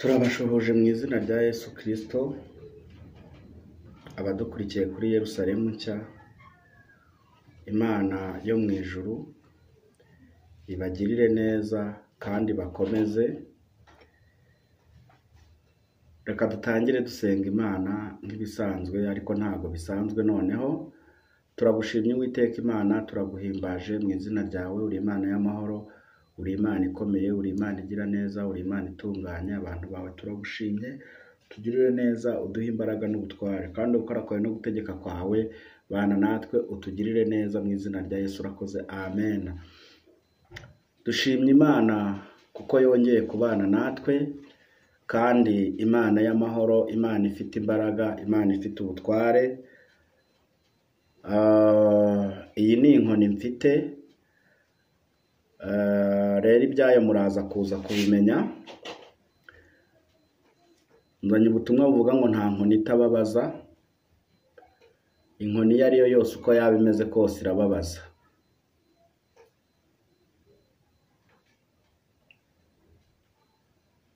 Turabashuhuje mu izina rya Yesu Kristo, abadukurikiye kuri Yerusalemu nshya, Imana yo mu ijuru ibagirire neza kandi bakomeze. Reka dutangire dusenga Imana nk'ibisanzwe, ariko ntabwo bisanzwe. Noneho turagushimye Uwiteka Imana, turaguhimbaje mu izina ryawe. Uri Imana y'amahoro, uri Imana ikomeye, uri Imana igira neza, uri Imana itunganye. Abantu bawe turagushimye, tugirire neza, uduhe imbaraga n'ubutware, kandi gukora kwawe no gutegeka kwawe bana natwe, utugirire neza mu izina rya Yesu. Urakoze, amen. Dushimye Imana kuko yongeye kubana natwe, kandi Imana y'amahoro, Imana ifite imbaraga, Imana ifite ubutware. Iyi ni inkoni mfite, rero ibyayo muraza kuza kubimenya. Nzanye ubutumwa buvuga ngo nta nkoni itababaza. Inkoni iyo ari yo yose uko yaba imeze kose irababaza.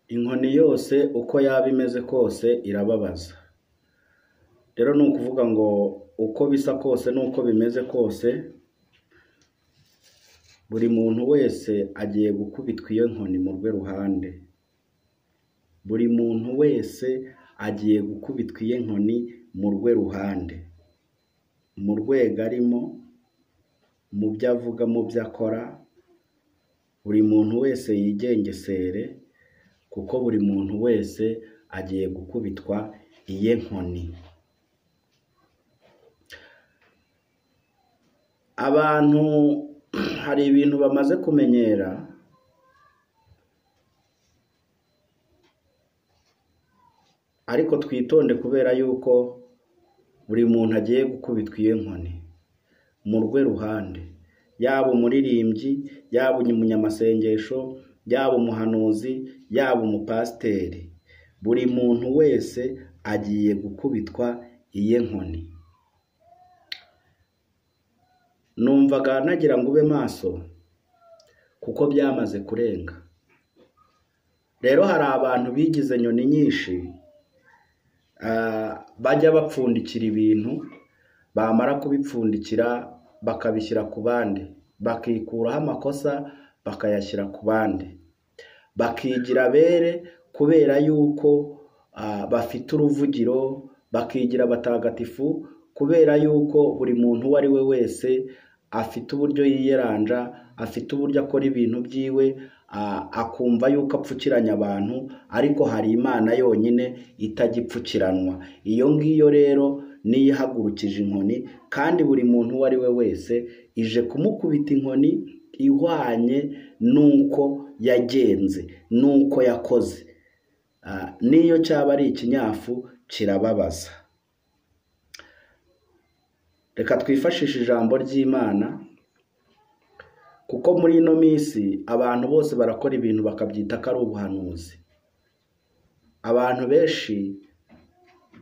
Inkoni yose uko yaba imeze kose irababaza. Rero ni ukuvuga ngo uko bisa kose n'uko bimeze kose, buri muntu wese agiye gukubitwa iyo nkoni mu rwe ruhande. Buri muntu wese agiye gukubitwa iyo nkoni mu rwe ruhande, mu rwego arimo, mu byo avuga, mu byo akora. Buri muntu wese yigengesere, kuko buri muntu wese agiye gukubitwa iye nkoni. Abantu hari ibintu bamaze kumenyera, ariko twitonde kubera yuko buri muntu agiye gukubitwa iyo nkoni mu rwe ruhande. Yaba umuririmbyi, yaba umunyamasengesho, yaba umuhanuzi, yaba umupasiteri, buri muntu wese agiye gukubitwa iye nkoni. Numvaga nagira ngo ube maso kuko byamaze kurenga. Rero hari abantu bigize nyoni nyinshi, bajya bapfundikira ibintu, bamara kubipfundikira bakabishyira ku bandi, bakikuraho amakosa bakayashyira ku bandi, bakigira abere kubera yuko bafite uruvugiro, bakigira abatagatifu kubera yuko buri muntu uwo ari we wese afite uburyo yiyeranja, afite uburyo akora ibintu byiwe, akumva yuko apfukiranya abantu, ariko hari Imana yonyine itagipfukiranwa. Iyo ngiyo rero niyo ihagurukije inkoni, kandi buri muntu uwo ari we wese ije kumukubita inkoni ihwanye n'uko yagenze, n'uko yakoze. N'iyo cyaba ari ikinyafu kirababaza. Reka twifashishe ijambo ry'Imana, kuko muri ino minsi abantu bose barakora ibintu bakabyita ko ari ubuhanuzi. Abantu benshi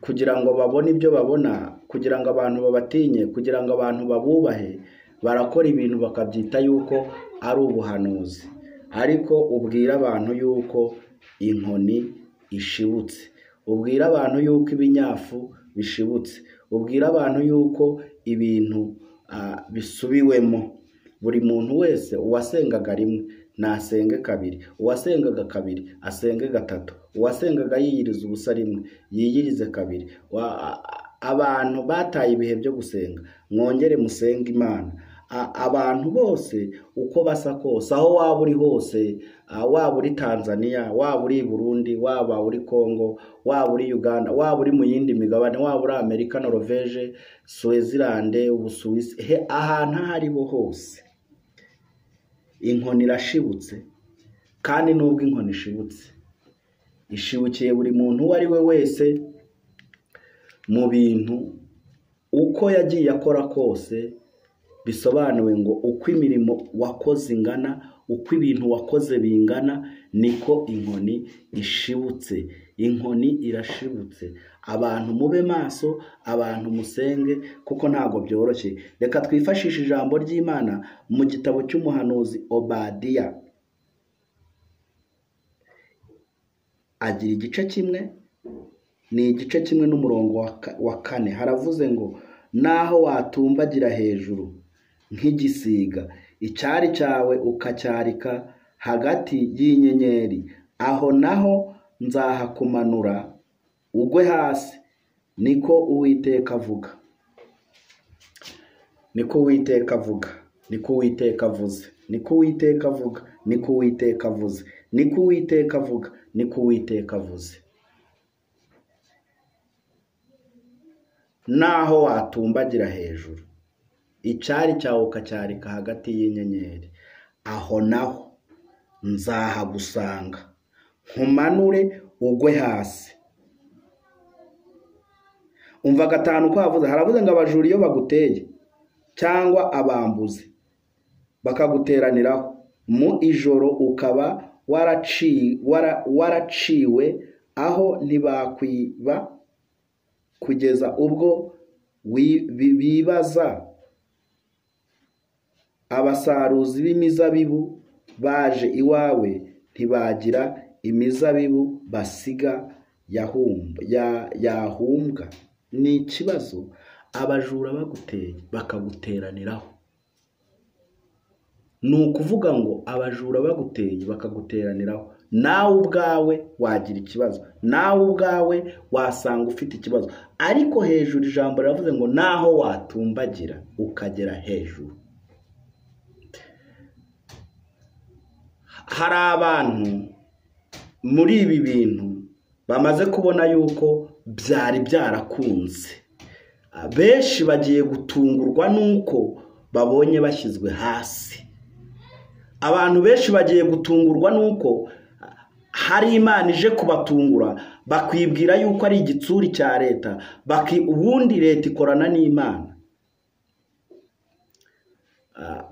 kugira ngo babone ibyo babona, kugira ngo abantu babatinye, kugira ngo abantu babubahe, barakora ibintu bakabyita yuko ari ubuhanuzi. Ariko ubwira abantu yuko inkoni ishibutse, ubwira abantu yuko ibinyafu bishibutse, ubwira abantu yuko ibintu bisubiwemo. Buri muntu wese uwasengaga rimwe nasenge kabiri, uwasengaga kabiri asenge gatatu, uwasengaga yiyiriza ubusa rimwe yiyirize kabiri. Abantu bataye ibihe byo gusenga, mwongere musenge Imana. Abantu bose uko basa kose, aho waba uri hose, waba uri Tanzania, waba uri Burundi, waba uri Congo, waba uri Uganda, waba uri mu yindi migabane, waba uri Amerika, Norvege, Switzerland, Ubusuwisi, ahantu aho ariho hose, inkoni irashibutse. Kandi nubwo inkoni ishibutse, ishibukiye buri muntu uwo ari we wese mu bintu uko yagiye akora kose. Bisobanuwe ngo uko imirimo wakoze ingana, uko ibintu wakoze bingana, niko inkoni ishibutse. Inkoni irashibutse. Abantu mube maso, abantu musenge, kuko ntago byoroshye. Reka twifashishe ijambo ry'Imana mu gitabo cy'umuhanuzi Obadiya. Agira igice kimwe, ni igice kimwe n'umurongo wa 4. Haravuze ngo naho watumbagira hejuru nk'igisiga, icyari cyawe ukacyarika hagati y'inyenyeri, aho naho nzahakumanura ugwe hasi, niko Uwiteka avuga. Niko Uwiteka avuga, niko Uwiteka avuze, niko Uwiteka avuga, niko Uwiteka avuze, niko Uwiteka avuga, niko Uwiteka avuze. Naho watumbagira hejuru, icyari cyawe ukacyarika hagati y'inyenyeri, aho naho nzahagusanga nkumanure ugwe hasi. Umva 5 ko havuze, haravuze ngo abajura iyo baguteye cyangwa abambuzi bakaguteraniraho mu ijoro, ukaba waraciwe, aho ntibakwiba kugeza ubwo bibaza abasaruzi b'imizabibu baje iwawe, ntibagira imizabibu basiga yahumbwa. Ni ikibazo abajura baguteye bakaguteraniraho. Ni ukuvuga ngo abajura baguteye bakaguteraniraho, nawe ubwawe wagira ikibazo, nawe ubwawe wasanga ufite ikibazo. Ariko hejuru ijambo riravuze ngo naho watumbagira ukagera hejuru. Hari abantu muri ibi bintu bamaze kubona yuko byari byarakunze, benshi bagiye gutungurwa nuko babonye bashyizwe hasi. Abantu benshi bagiye gutungurwa nuko hari Imana ije kubatungura, bakwibwira yuko ari igitsuri cya leta, ubundi leta ikorana n'Imana.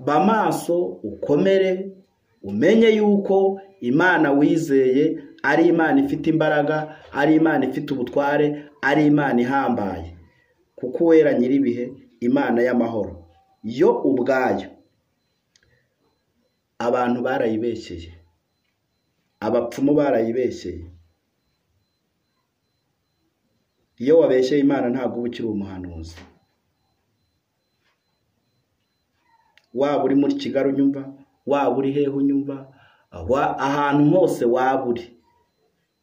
Bamaso ukomere, umenye yuko Imana wizeye ari Imana ifite imbaraga, ari Imana ifite ubutware, ari Imana ihambaye. Kuko Uwera nyiribihe, Imana y'amahoro, yo ubwayo abantu barayibeshyeye, abapfumu barayibeshyeye. Iyo wabeshyeye Imana ntabwo uba ukiri umuhanuzi. Waba uri muri Kigali unyumva, waba uri hehe unyumva, ahantu hose waba uri,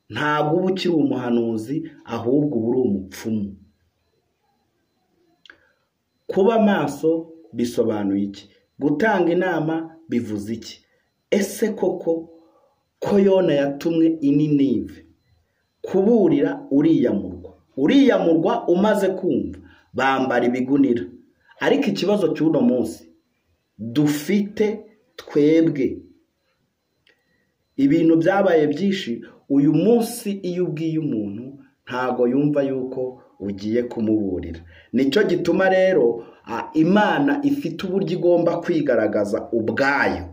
ntabwo uba ukiri umuhanuzi, ahubwo uba uri umupfumu. Kuba maso bisobanuye iki? Gutanga inama bivuze iki? Ese koko ko Yona yatumwe i Ninive kuburira uriya murwa, uriya murwa umaze kumva bambara ibigunira. Ariko ikibazo cy'uno munsi dufite twebwe, ibintu byabaye byinshi. Uyu munsi iyo ubwiye umuntu ntago yumva yuko ugiye kumuburira. Nicyo gituma rero Imana ifite uburyo igomba kwigaragaza ubwayo.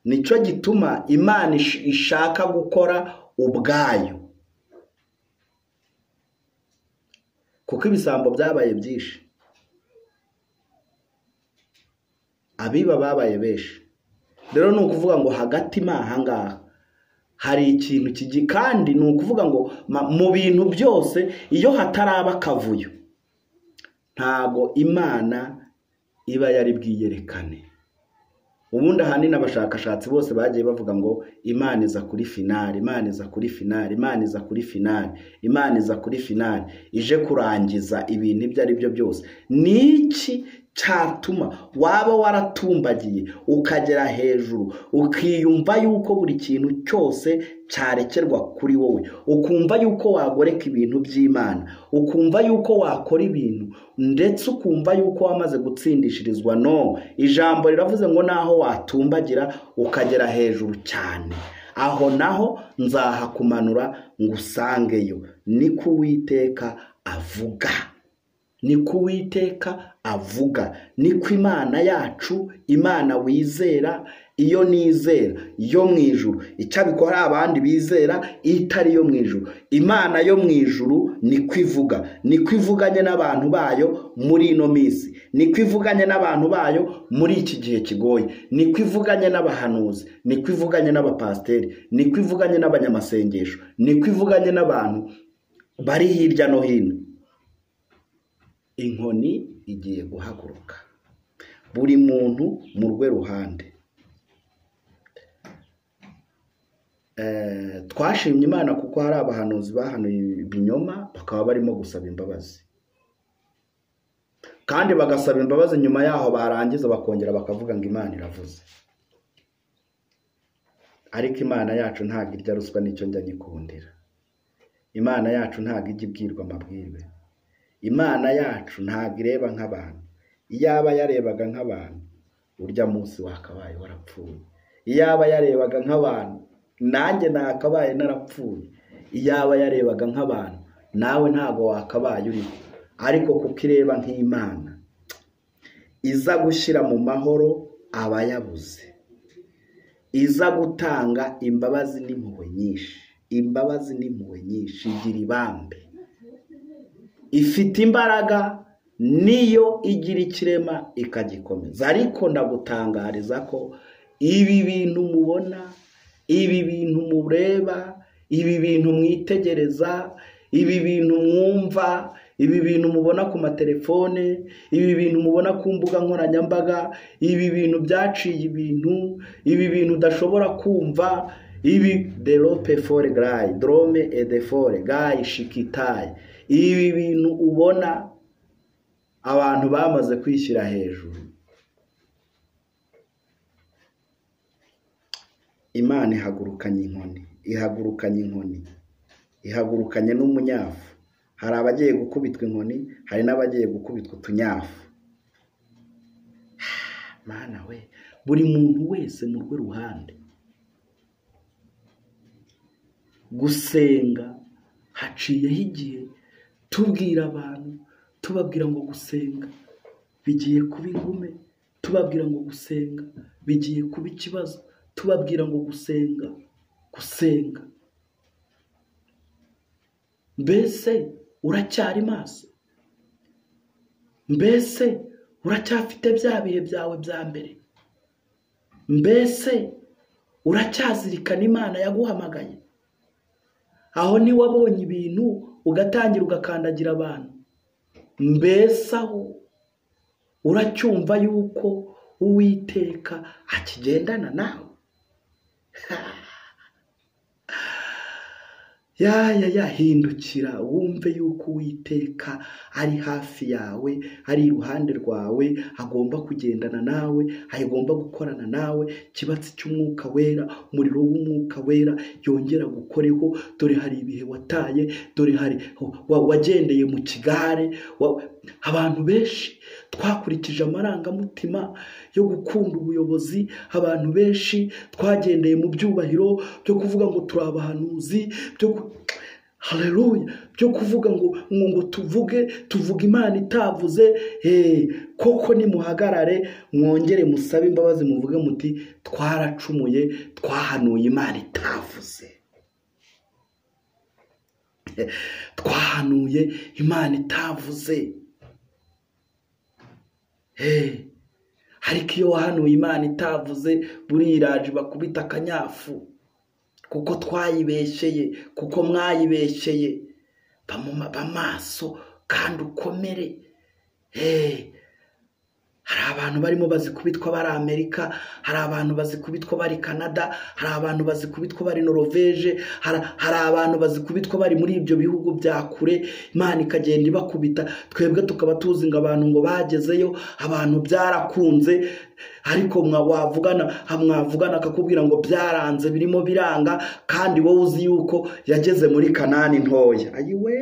Nicyo gituma Imana ishaka gukora ubwayo, kuko ibisambo byabaye byinshi, abiba babaye benshi. Rero ni ukuvuga ngo hagati ahangaha hari ikintu kigi, kandi ni ukuvuga ngo mu bintu byose iyo hataraba akavuyo ntago Imana iba yari bwiyerekane. Ubundi ahanini abashakashatsi bose bagiye bavuga ngo Imana iza kuri finale, Imana iza kuri finale, Imana iza kuri finale, Imana iza kuri finale, ije kurangiza ibintu ibyo ari byo byose. Niki cyatuma waba waratumbagiye ukagera hejuru, ukiyumva yuko buri kintu cyose cyarekerwa kuri wowe, ukumva yuko wagoreka ibintu by'Imana, ukumva yuko wakora ibintu, ndetse ukumva yuko wamaze gutsindishirizwa? No, ijambo riravuze ngo naho watumbagira ukagera hejuru cyane, aho naho nzahakumanura ngusangeyo, niko Uwiteka avuga. Niko Uwiteka avuga, niko Imana yacu, Imana wizera, iyo nizera yo mu ijuru, icyabikora abandi bizera itari yo mu ijuru. Imana yo mu ijuru niko ivuga, niko ivuganye n'abantu bayo muri ino minsi, niko ivuganye n'abantu bayo muri iki gihe kigoye, niko ivuganye n'abahanuzi, niko ivuganye n'abapasiteri, niko ivuganye n'abanyamasengesho, niko ivuganye n'abantu bari hirya no hino. Inkoni igiye guhaguruka, buri muntu mu rwe ruhande. Twashimye Imana kuko hari abahanuzi bahanuye ibinyoma bakaba barimo gusaba imbabazi, kandi bagasaba imbabazi nyuma yaho barangiza bakongera bakavuga ngo Imana iravuze. Ariko Imana yacu ntabwo irya ruswa, nicyo njya nyikundira. Imana yacu ntabwo ijya ibwirwa amabwirwe. Imana yacu ntabwo ireba nk'abantu. Iyaba yarebaga nk'abantu, urya munsi wakabaye warapfuye. Iyaba yarebaga nk'abantu, nanjye nakabaye narapfuye. Iyaba yarebaga nk'abantu, nawe ntabwo wakabaye uriho. Ariko kuko ireba nk'Imana, iza gushyira mu mahoro abayabuze, iza gutanga imbabazi n'impuhwe nyinshi. Imbabazi n'impuhwe nyinshi, igira ibambe, ifite imbaraga, niyo igira ikirema ikagikomeza. Ariko ndagutangariza ko ibi bintu mubona, ibi bintu mureba, ibi bintu mwitegereza, ibi bintu mwumva, ibi bintu mubona ku matelefone, ibi bintu mubona ku mbuga nkoranyambaga, ibi bintu byaciye ibintu, ibi bintu udashobora kumva, ibi derope fore gayi drome edefore gayi shikitayi, ibi bintu ubona abantu bamaze kwishyira hejuru. Imana ihagurukanye inkoni, ihagurukanye inkoni, ihagurukanye n'umunyafu. Hari abagiye gukubitwa inkoni, hari n'abagiye gukubitwa utunyafu. Mana we, buri muntu wese mu rwe ruhande. Gusenga haciyeho igihe tubwira abantu, tubabwira ngo gusenga bigiye kuba ingume, tubabwira ngo gusenga bigiye kuba ikibazo, tubabwira ngo gusenga, gusenga. Mbese uracyari maso? Mbese uracyafite bya bihe byawe bya mbere? Mbese uracyazirikana Imana yaguhamagaye? Aho ni wabonye ibintu ugatangira ugakandagira abantu. Mbese aho uracyumva yuko Uwiteka akigendana nawe? Ya ya ya, hindukira wumve yuko Uwiteka ari hafi yawe, ari iruhande rwawe, agomba kugendana nawe, agomba gukorana nawe. Kibatsi cy'umwuka wera, umuriro w'umwuka wera yongera gukoreho. Dore hari ibihe wataye, dore hari wagendeye mu kigare. Abantu benshi twakurikije amarangamutima yo gukunda ubuyobozi, abantu benshi twagendeye mu byubahiro byo kuvuga ngo turi abahanuzi, byo haleluya, byo kuvuga ngo tuvuge, tuvuga Imana itavuze. Koko nimuhagarare mwongere musabe imbabazi, muvuge muti twaracumuye, twahanuye Imana itavuze, twahanuye Imana itavuze. Ariko iyo wahanuye Imana itavuze, buriraje bakubita akanyafu, kuko twayibesheye, kuko mwayibesheye. Bamaso kandi ukomere. Hari abantu barimo bazikubitwa bari Amerika, hari abantu bazikubitwa bari Canada, hari abantu bazikubitwa bari Norvege, hari abantu bazikubitwa bari muri ibyo bihugu bya kure. Imana ikagenda ibakubita, twebwe tukaba tuzi ngo abantu ngo bagezeyo, abantu byarakunze. Ariko mwavugana akakubwira ngo byaranze, birimo biranga, kandi wowe uzi yuko yageze muri Kanani ntoya. Ayiwe,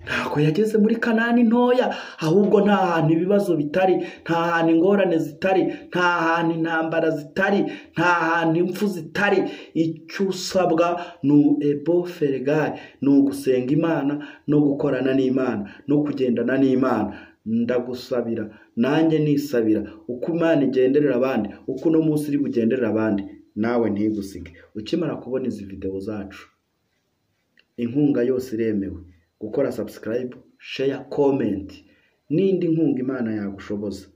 Ntabwo yageze muri Kanani ntoya, ahubwo nta hantu ibibazo bitari, nta hantu ingorane zitari, nta hantu intambara zitari, nta hantu impfu zitari. Icyo usabwa ni ebo feregari, ni ugusenga Imana no gukorana n'Imana no kugendana n'Imana. Ndagusabira nanjye nisabira, uko Imana igenderera abandi, uko uno munsi iri bugenderera abandi, nawe ntigusige. Ukimara kubona izi videwo zacu, inkunga yose iremewe, gukora subscribe, share, comment, n'indi nkunga Imana yagushoboza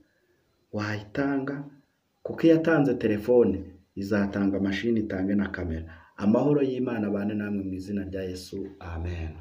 wayitanga, kuko iyo yatanze telefone izatanga mashini, itange na kamera. Amahoro y'Imana abane namwe mu izina rya Yesu, amen.